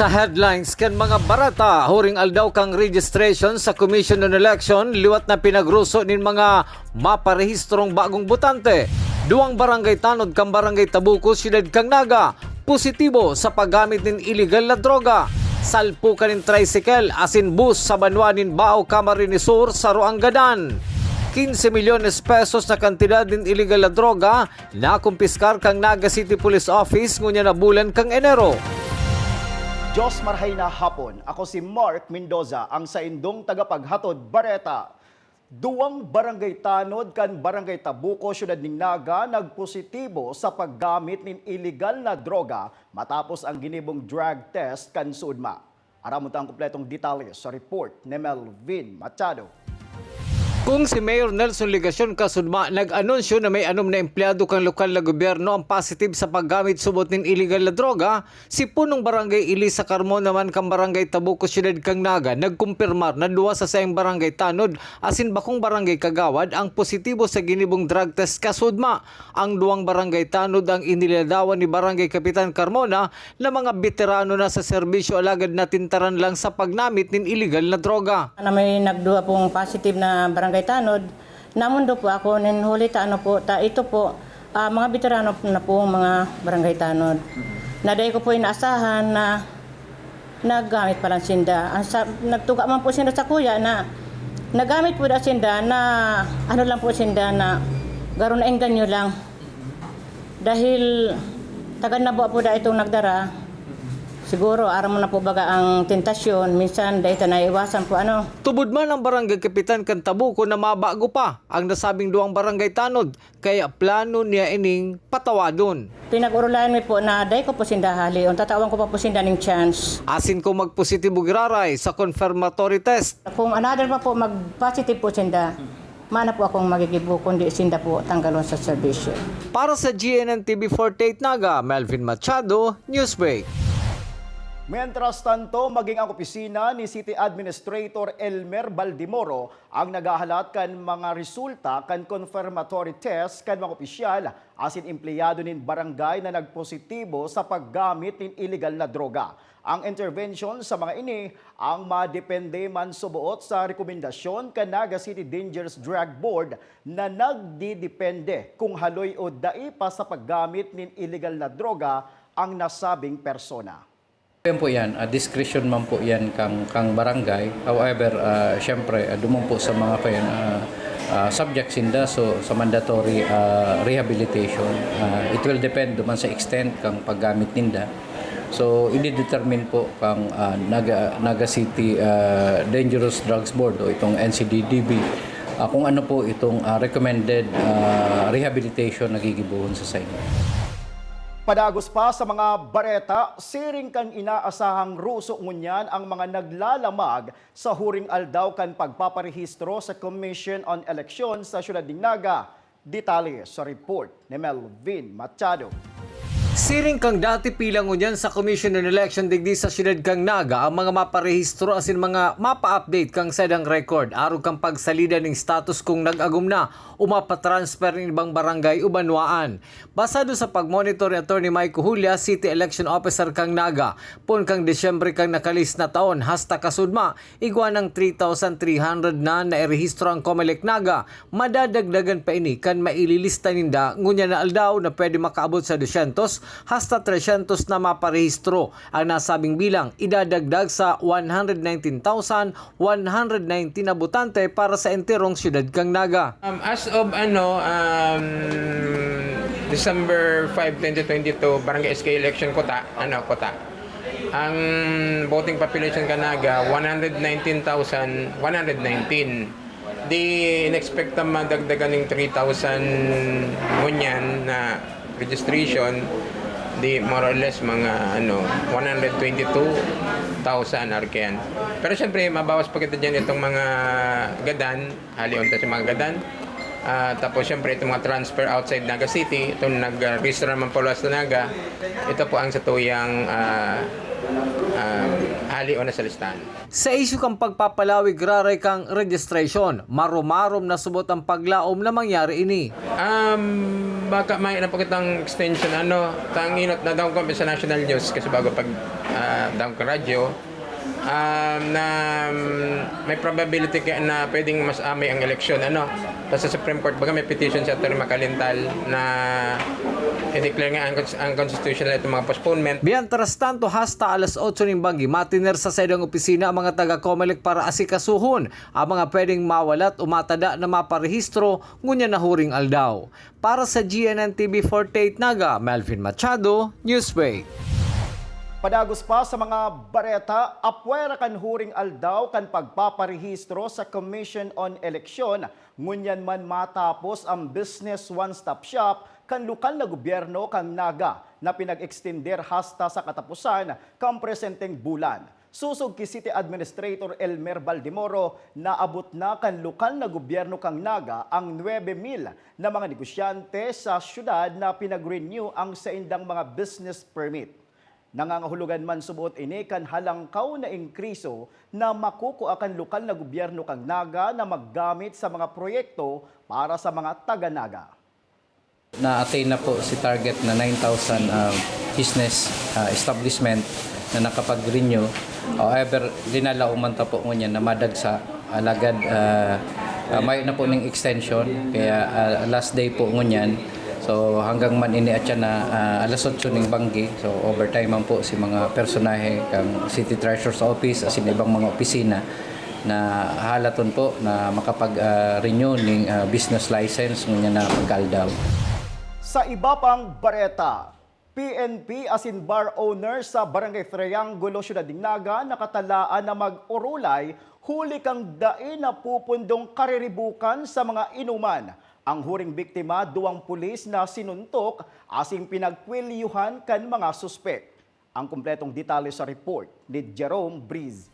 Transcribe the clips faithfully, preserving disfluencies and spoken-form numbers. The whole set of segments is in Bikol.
Sa headlines kan mga bareta, huring aldaw kan registration sa Commission on Election, liwat na pinagruso nin mga maparehistrong bagong botante. Duwang barangay tanod kan Barangay Tabuco, Siyudad kan Naga, positibo sa paggamit nin iligal na droga. Salpukan nin tricycle asin bus sa banwa nin Bao, Camarines Sur, Saro an gadan. Quince milyones pesos na kantidad nin iligal na droga nakumpiskar kan Naga City Police Office ngunyan na bulan kan Enero. Diyos marhay na hapon. Ako si Mark Mendoza, ang saindong tagapaghatod bareta. Duwang barangay tanod kan Barangay Tabuco, Siyudad nin Naga, nagpositibo sa paggamit nin iligal na droga matapos ang ginibong drug test kan SODMA. Aramon ta an kompletong detalye sa report ni Melvin Machado. Kung si Mayor Nelson Legacion kan SODMA nag-anunsyo na may anom na empleyado kan lokal na gobyerno ang positive sa paggamit subot nin iligal na droga, si Punong Barangay Elisa Carmona man kan Barangay Tabuco, Siyudad kan Naga, nagkumpirmar na duwa sa saiyang barangay tanod asin bakong barangay kagawad ang positibo sa ginibong drug test kan SODMA. Ang duwang barangay tanod ang iniladawan ni Barangay Kapitan Carmona na mga beterano na sa serbisyo alagad natintaran lang sa paggamit nin iligal na droga. Na may nagduwa pong positive na barangay tanod, namundo po ako nin huli ta ano po, ta ito po, ah, mga beterano na pong mga barangay tanod. Na dai ko po inaasahan na naggamit pa lang sinda. Ang sa, nagtuga man po sinda sa kuya na naggamit po da sinda na ano lang po sinda na garo na engganyo lang. Dahil taga Nabua po da itong nagdara, siguro aram mo na po baga ang tentasyon, minsan dai ta naiwasan po ano. Tubod man ang barangay kapitan kan Tabuco na mabago pa ang nasabing duwang barangay tanod, kaya plano niya ining patawadon. Pinag-orolayan mi po na dai ko po sinda halion, tatawan ko pa po sinda ning chance. Asin kung magpositibo giraray sa confirmatory test. Kung another pa po mag-positive po sinda, mana po akong magigibo kundi sinda po tanggalon sa serbisyo. Para sa G N N T V forty-eight Naga, Melvin Machado, Newsbreak. Mientras tanto, maging ang opisina ni City Administrator Elmer Baldimoro ang naghahalat kan mga resulta kan confirmatory test kan mga opisyal asin empleyado nin barangay na nagpositibo sa paggamit nin iligal na droga. Ang intervention sa mga ini ang madepende man suboot sa rekomendasyon kan Naga City Dangerous Drug Board na nagdidepende kung haloy o dai pa sa paggamit nin iligal na droga ang nasabing persona. Yan po yan, ah, discretion man po yan kang, kang barangay. However, ah, siyempre, ah, duman po sa mga pa yan, ah, ah, subject sinda, so sa mandatory, ah, rehabilitation. Ah, it will depend duman sa extent kang paggamit ninda. So, i-determine po kang, ah, Naga, Naga City, ah, Dangerous Drugs Board o itong N C D D B, ah, kung ano po itong, ah, recommended, ah, rehabilitation na gigibohon sa sa inyo. Padagos pa sa mga bareta, siring kan inaasahang ruso ngunyan ang mga naglalamag sa huring aldaw kan pagpaparehistro sa Commission on Election sa Siyudad nin Naga. Detalye sa report ni Melvin Machado. Siring kan dati, pila ngunyan sa Commission on Election digdi sa siyudad kan Naga ang mga maparehistro asin mga mapa-update kan saindang record arog kan pagsalida nin status kung nag-agom na o mapatransfer nin ibang barangay o banwaan. Basado sa pagmonitor ni Attorney Mike Julia, City Election Officer kan Naga, poon kan Disyembre kan nakalihis na taon hasta kan SODMA, igwa nang three thousand three hundred na nairehistro ang Comelec Naga. Madadagdagan pa ini kan maililista ninda ngunyan na aldaw na pwede makaabot sa dosyentos hasta tresyentos na maparehistro. Ang nasabing bilang idadagdag sa one hundred nineteen thousand one hundred nineteen na botante para sa enterong siyudad kan Naga. Um, as of ano, um, December five, twenty twenty-two, Barangay S K election, Kota, ano, Kota. Ang voting population kan Naga, one hundred nineteen thousand one hundred nineteen. Di in-expect na madagdagan ning three thousand ngunyan na registration, di more or less mga, ano, one hundred twenty-two thousand arkian. Pero siyempre, mabawas pa kita dyan itong mga gadan, halion ta sa mga gadan. Ah, tapos siyempre, itong mga transfer outside Naga City, itong nag-register naman po sa Naga, ito po ang satuyang, ah, ah, halion na sa listahan. Sa isyu kan pagpapalawig giraray kan registration, maromarom na subot an paglaom na mangyari ini. Um, baka may na pakitang extension, ano, tanginot na daw kami sa national news kasi bago pag Ah, Dangka Radyo, um, na, um, may probability ka na pwedeng mas amay ang eleksyon, ano? Sa Supreme Court, baga may petition si Attorney Macalintal na i-declare nga uncons-, unconstitutional itong mga postponement. Mientras tanto, hasta alas otso ning banggi, matiner sa saindang opisina ang mga taga-Comelec para asikasuhon ang mga pwedeng mawalat o matada na maparehistro ngunyan na huring aldaw. Para sa G N N T V forty-eight Naga, Melvin Machado, Newsbreak. Padagos pa sa mga bareta, apwera kan huring aldaw kan pagpaparehistro sa Commission on Election, ngunyan man matapos ang Business One Stop Shop kan lokal na gobyerno kan Naga na pinag-extender hasta sa katapusan kan presenteng bulan. Sosog ki City Administrator Elmer Baldemoro, naabot na kan lokal na gobyerno kan Naga ang nuebe mil na mga negosyante sa syudad na pinag-renew ang saindang mga business permit. Nangangahulugan man subot ini kan halangkaw na inkreso na makukua kan lokal na gobyerno kan Naga na maggamit sa mga proyekto para sa mga taga-Naga. Na-attain na po si target na nine thousand, ah, business, ah, establishment na nakapag-renew. However, linalaoman ta po ngunyan na madagsa, alagad, ah, ah, mayo na po ning extension, kaya, ah, last day po ngunyan. So, hanggang man ini atyan na, ah, alas otso ning banggi. So, overtime man po si mga personahe kang City Treasurer's Office asin ibang mga opisina na halaton po na makapag, ah, renew ning, ah, business license ngunyan na pagkaaldaw. Sa iba pang bareta, P N P asin bar owner sa Barangay Triangulo, Syudad nin Naga, nakatalaan na mag-orolay huli kan dai napupundong kariribukan sa mga inuman. Ang huring biktima, duwang pulis na sinuntok asin pinagkwelyuhan kan mga suspek. Ang kompletong detalye sa report ni Jerome Breeze.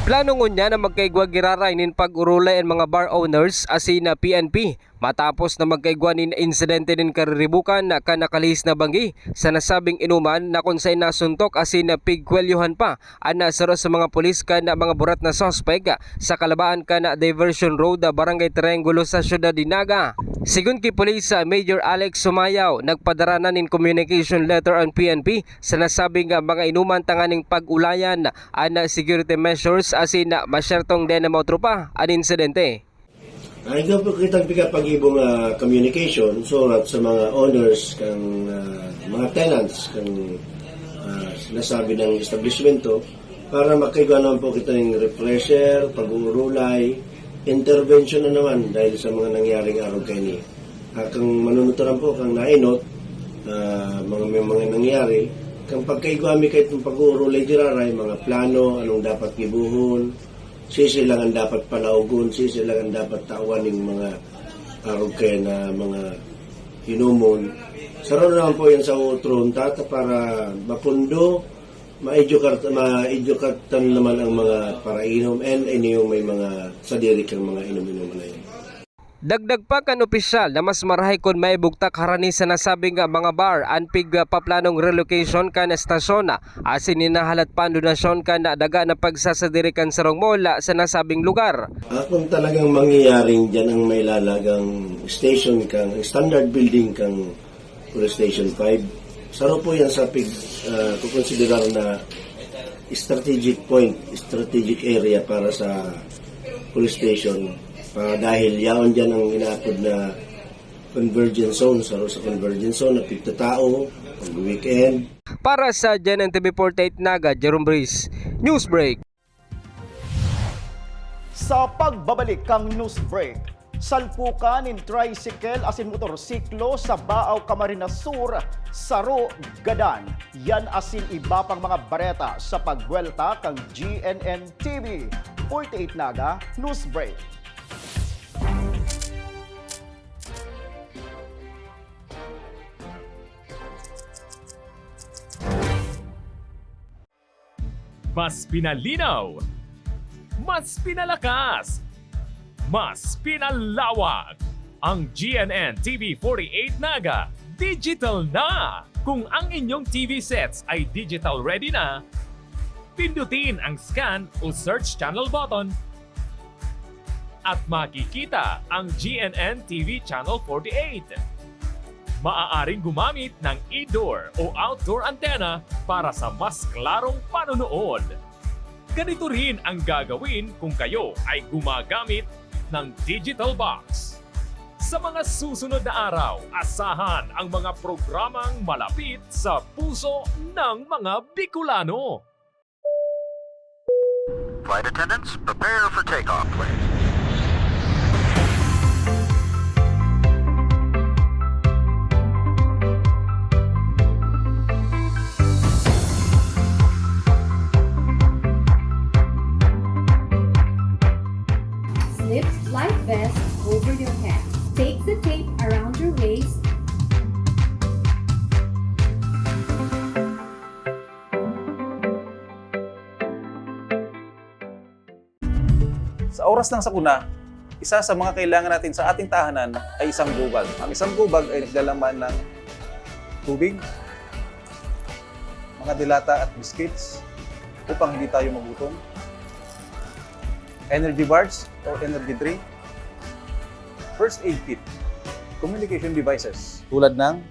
Plano ngunyan na magkaigwa giraray nin pag-orolay an mga bar owners asin na P N P matapos na magkaigwa nin insidente nin kariribukan kan nakalihis na banggi sa nasabing inuman na kun saen nasuntok asin pigkwelyohan pa an saro sa mga pulis kan mga burat na suspek sa kalabaan kan Diversion Road, Barangay Triangulo sa siyudad nin Naga. Sigon ki Pulis Major Alex Sumayaw, nagpadara na nin communication letter an P N P sa nasabing mga inuman tanganing pag-olayan an security measures asin masyertong dai na maotro pa an insidente. Ay, ito po kitang pigapag-ibong, ah, communication, surat sa mga owners, kang, ah, mga tenants, kang, ah, sinasabi ng establishmento, para makaigwa naman po kita ng refresher, pag-uurulay, intervention na naman dahil sa mga nangyaring arog kaini. Ah, kang manunuturan po, kang nainot, ah, mga, may mga nangyari, kang pagkaigwa mi kahit ng pag-uurulay giraray, mga plano, anong dapat gibohon, sisay lang an dapat palaogon, sisay lang an dapat tawan ning mga arog kaya na mga inomon. Saro na naman po yan sa utrohon ta, ta para mapundo, ma-educar-, ma-educatan naman ang mga parainom and ining may mga sadiri kang mga inom-inuman na yan. Dagdag pa kan opisyal na mas marahay kun maibugtak harani sa nasabing mga bar an pigpaplanong relocation kan estasyon, asin hinahalat pa an donasyon kan daga na pagsasadiri kan sarong mall sa nasabing lugar. Ah, kung talagang mangyayaring diyan ang mailalagang station kang standard building kang Police Station five. Saro po yan sa pig-, ah, kukonsiderar na strategic point, strategic area para sa police station. Pa, dahil yaon dyan ang inaapod na convergence zone, saro sa convergence zone na pigtatao, pag weekend. Para sa G N N T V forty-eight Naga, Jerome Breeze, Newsbreak. Sa pagbabalik kan news break, salpukan nin tricycle asin motorsiklo sa Baao, Camarines Sur, saro gadan. Yan asin iba pang mga bareta sa pagbuwelta kan G N N T V forty-eight Naga News Break. Mas pinalinaw, mas pinalakas, mas pinalawak. Ang G N N T V forty-eight Naga digital na! Kung ang inyong T V sets ay digital ready na, pindutin ang scan o search channel button at makikita ang G N N T V Channel forty-eight. Maaaring gumamit ng indoor o outdoor antenna para sa mas klarong panonood. Ganito rin ang gagawin kung kayo ay gumagamit ng digital box. Sa mga susunod na araw, asahan ang mga programang malapit sa puso ng mga Bicolano. Flight attendants, prepare for takeoff, please. Slip life vest over your head. Take the tape around your waist. Sa oras ng sakuna, isa sa mga kailangan natin sa ating tahanan ay isang gubag. Ang isang gubag ay naglalaman ng tubig, mga dilata at biscuits upang hindi tayo magutom, energy bars or energy drink, first aid kit, communication devices tulad ng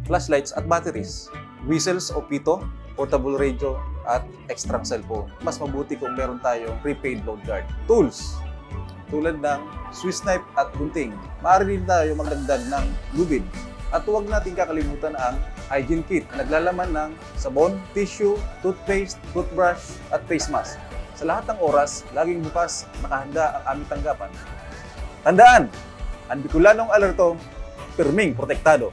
flashlights at batteries, whistles o pito, portable radio, at extrang cellphone. Mas mabuti kung meron tayong prepaid load guard. Tools, tulad ng Swiss knife at gunting. Maaari din tayo magdagdag ng lubid. At huwag nating kakalimutan ang hygiene kit na naglalaman ng sabon, tissue, toothpaste, toothbrush, at face mask. Sa lahat ng oras, laging bukas, nakahanda ang aming tanggapan. Tandaan, ang Bicolanong alerto, pirming protektado.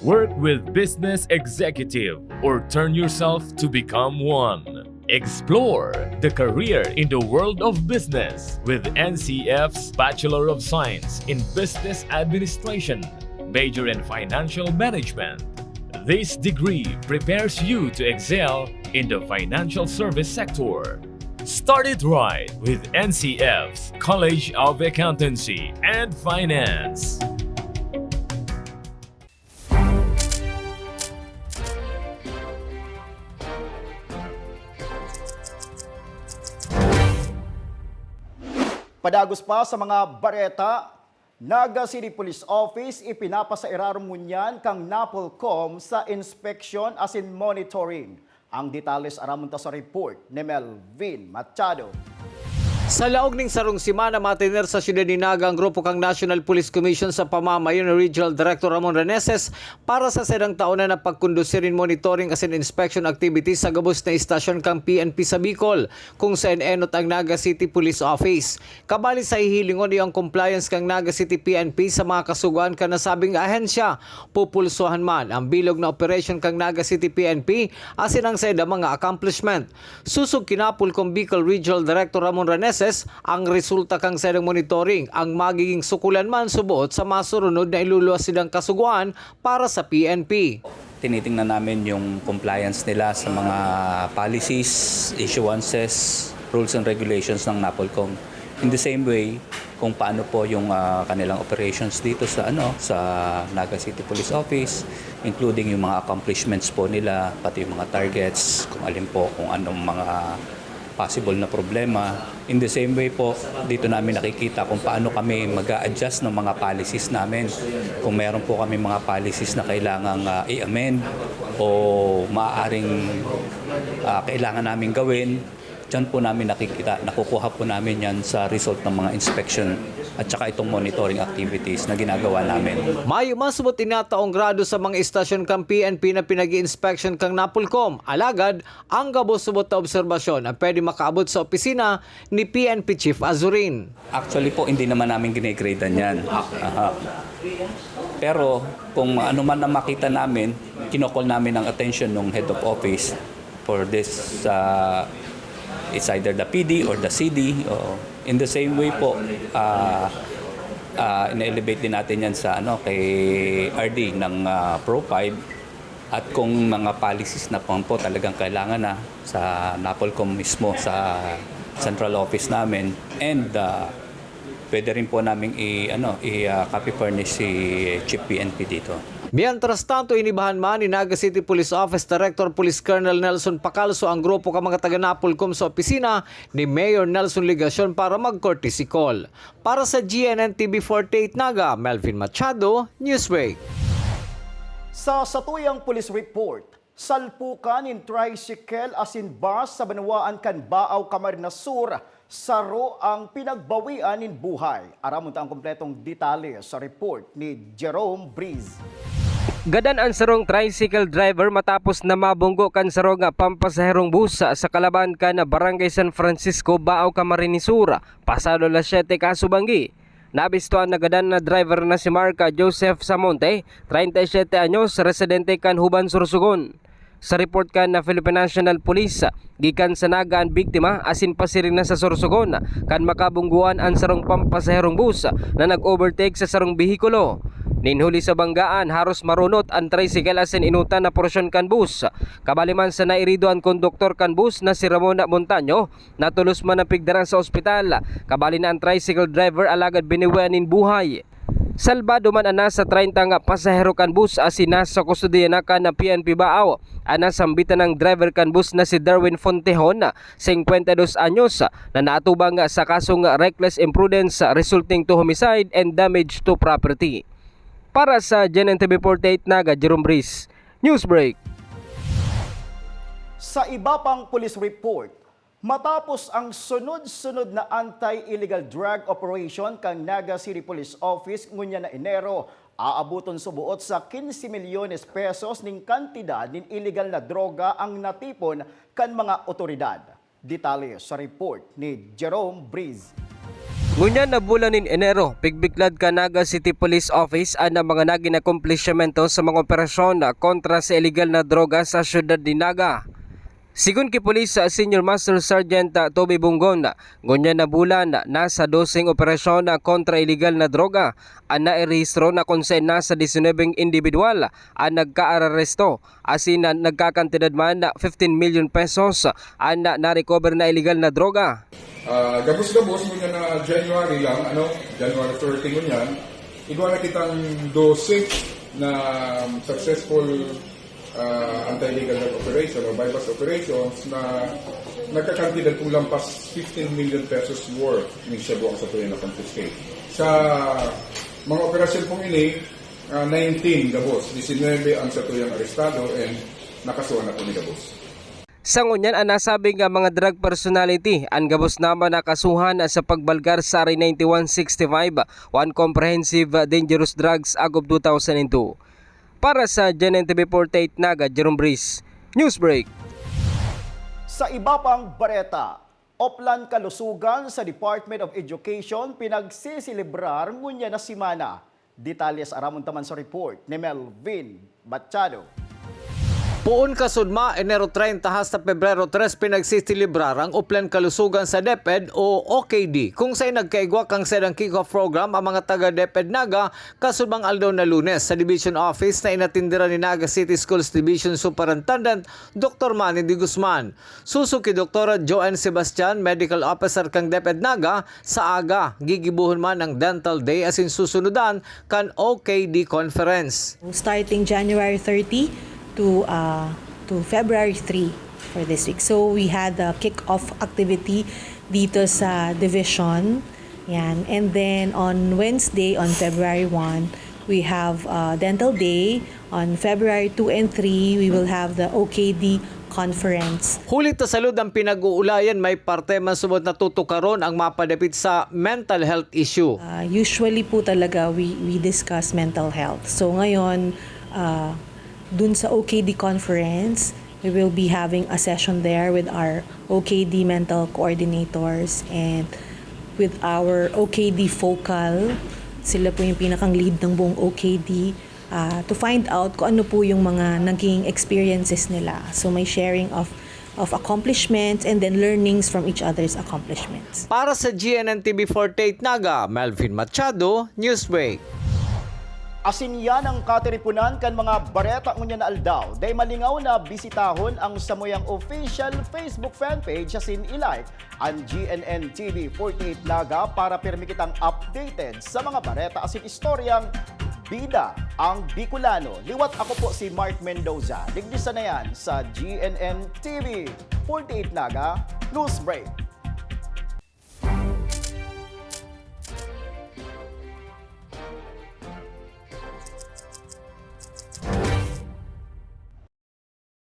Work with Business Executive or turn yourself to become one. Explore the career in the world of business with N C F's Bachelor of Science in Business Administration, major in Financial Management. This degree prepares you to excel in the financial service sector. Start it right with N C F's College of Accountancy and Finance. Padagos pa sa mga bareta, Naga City Police Office ipinapasairarom ngunyan kan NAPOLCOM sa inspeksyon asin monitoring. Ang detalles aramon ta sa report ni Melvin Machado. Sa laog ning sarong semana, matiner sa syudad ni Naga ang grupo kan National Police Commission sa pamamayo ni Regional Director Ramon Reneses para sa saindang taon na pagkondusir nin monitoring asin inspection activities sa gabos na estasyon kan P N P sa Bicol, kung saen enot ang Naga City Police Office. Kabali sa hihilingon iyo ang compliance kan Naga City P N P sa mga kasugoan kan nasabing ahensya. Pupulsuhan man ang bilog na operasyon kan Naga City P N P asin ang saindang mga accomplishment. Sosog ki NAPOLCOM Bicol Regional Director Ramon Reneses, ang resulta kan saindang monitoring ang magiging sukulan man suboot sa masurunod na iluluwas nindang kasugoan para sa P N P. Tinitingnan namin yung compliance nila sa mga policies, issuances, rules and regulations ng NAPOLCOM. In the same way, kung paano po yung, ah, kanilang operations dito sa, ano, sa Naga City Police Office, including yung mga accomplishments po nila, pati yung mga targets, kung alin po, kung anong mga possible na problema. In the same way po, dito namin nakikita kung paano kami mag-a-adjust ng mga policies namin. Kung meron po kami mga policies na kailangang, ah, i-amend o maaaring, ah, kailangan namin gawin, diyan po namin nakikita, nakukuha po namin yan sa result ng mga inspection at saka itong monitoring activities na ginagawa namin. Mayo man subot tinataong grado sa mga estasyon kan P N P na pinag-i-inspection kan NAPOLCOM. Alagad, ang gabos subot na obserbasyon ang pwede makaabot sa opisina ni P N P Chief Azurin. Actually po, hindi naman namin ginigradean yan. Aha. Pero kung ano man ang makita namin, kinokol namin ang attention ng head of office for this, uh, it's either the P D or the C D. Oo. In the same way po, ah, ah, ina-elevate din natin yan sa, ano, kay R D ng, ah, Pro five. At kung mga policies na po, po talagang kailangan na sa NAPOLCOM mismo, sa central office namin, and, ah, pwede rin po naming i-, ano, i-, ah, copy furnish si Chief P N P dito. Mientras tanto, inibahan man ni Naga City Police Office Director Police Colonel Nelson Pacalso ang grupo kan mga taga Napolcom sa opisina ni Mayor Nelson Legacion para mag-courtesy call. Para sa G N N T V forty-eight Naga, Melvin Machado, Newsbreak. Sa satuyang police report, salpukan nin tricycle asin bus sa banwaan kan Baao, Camarines Sur, saro ang pinagbawian nin buhay. Aramon ta an kompletong detalye sa report ni Jerome Breeze. Gadan an sarong tricycle driver matapos na mabunggo kan saro nga pampasaherong bus sa kalaban kan Barangay San Francisco, Baao, Camarines Sur, pasado alas siyete kasubanggi. Nabisto an nagadan na driver na si Mark Joseph Samonte, treinta y siete anyos, residente kan Huban, Sorsogon. Sa report kan na Philippine National Police, gikan sa Naga an biktima asin pasiring na sa Sorsogon kan makabunggoan an sarong pampasaherong bus na nag-overtake sa sarong behikulo. Nin huli sa banggaan, haros marunot an tricycle asin inutan na porsyon kan bus. Kabali man sa nairido an konduktor kan bus na si Ramona Montaño, natolos man na pigdaran sa ospital, kabali na an tricycle driver alagad biniwian nin buhay. Salbado man an nasa treinta nga pasahero kan bus asin nasa kustodiya na kan P N P Baao an nasambitan nang driver kan bus na si Darwin Fontehon, singkwenta y dos anyos, na naatubang sa kasong reckless imprudence resulting to homicide and damage to property. Para sa G N N T V forty-eight Naga, Jerome Breeze, Newsbreak. Sa iba pang police report, matapos ang sunod-sunod na anti-illegal drug operation kan Naga City Police Office ngunyan na Enero, aaboton suboot sa quince milyones pesos nin kantidad nin illegal na droga ang natipon kan mga otoridad. Detalye sa report ni Jerome Breeze. Ngunyan na bulan nin Enero, pigbiklad kan Naga City Police Office an mga nagin akomplishmento sa mga operasyon kontra sa illegal na droga sa siyudad nin Naga. Sigon ki Police Senior Master Sergeant Toby Bungon, ngunyan na bulan, nasa doseng operasyon kontra illegal na droga an nairehistro, na kun saen nasa disinubeng indibidwal an nagkaaresto, asin na nagkakantidad man na fifteen million pesos an na, na-recover na illegal na droga. Ah, gabos-gabos, ngunyan na January lang, ano, January thirty ngunyan, igwa na kitang dose na successful, ah, anti-illegal drug operation o buy-bust operations na nagkakantidad kung lampas fifteen million pesos worth nin shabu ang satuyang na-confiscate. Sa mga operasyon pong ini, ah, nineteen gabos, disinwebe ang satuyang arestado and nakasuhan na po ni gabos. Sa ngunyan, an nasabing nga mga drug personality an gabos naman nakasuhan sa pagbalgar sa R ninety-one sixty-five o an Comprehensive Dangerous Drugs Act of two thousand and two. Para sa G N N T V forty-eight Naga, Jerome Breeze, Newsbreak. Sa iba pang bareta, Oplan Kalusugan sa Department of Education pinagseselebrar ngunyan na semana. Detalye sa aramon ta man sa report ni Melvin Machado. Poon kasudma, Enero treinta hasta Pebrero tres, pinagsiselebrarang Oplan Kalusugan sa DepEd o O K D, kung saen nagkaigwa kan saindang kick-off program ang mga taga DepEd Naga kasudmang aldaw na Lunes. Sa Division Office na inatenderan ni Naga City Schools Division Superintendent Doktor Manny de Guzman. Suso ki Doktora Joanne Sebastian, Medical Officer kan DepEd Naga, sa aga, gigibohon man an Dental Day asin susunodan kan O K D Conference. Starting January thirty to, uh, to February three for this week. So we had a kick-off activity dito sa division. Yan. And then on Wednesday, on February one, we have, uh, Dental Day. On February two and three, we will have the O K D conference. Huli ta salud an pinag-uulayan, may parte man subot na tutukaron ang mapadapit sa mental health issue. Uh, usually po talaga, we, we discuss mental health. So ngayon, uh, dun sa O K D conference, we will be having a session there with our O K D mental coordinators and with our O K D focal. Sila po yung pinakang lead ng buong O K D, ah, to find out kung ano po yung mga naging experiences nila. So may sharing of, of accomplishments and then learnings from each other's accomplishments. Para sa G N N T V forty-eight Naga, Melvin Machado, Newsbreak. Asin yan ang katiriponan kan mga bareta ngunyan na aldaw. Dai malingaw na bisitahon ang samuyang official Facebook fanpage asin i-like an G N N T V forty-eight Naga para pirmi kitang updated sa mga bareta asin istoryang Bida ang Bicolano. Liwat, ako po si Mark Mendoza. Digdi sa na yan sa G N N T V forty-eight Naga News Break.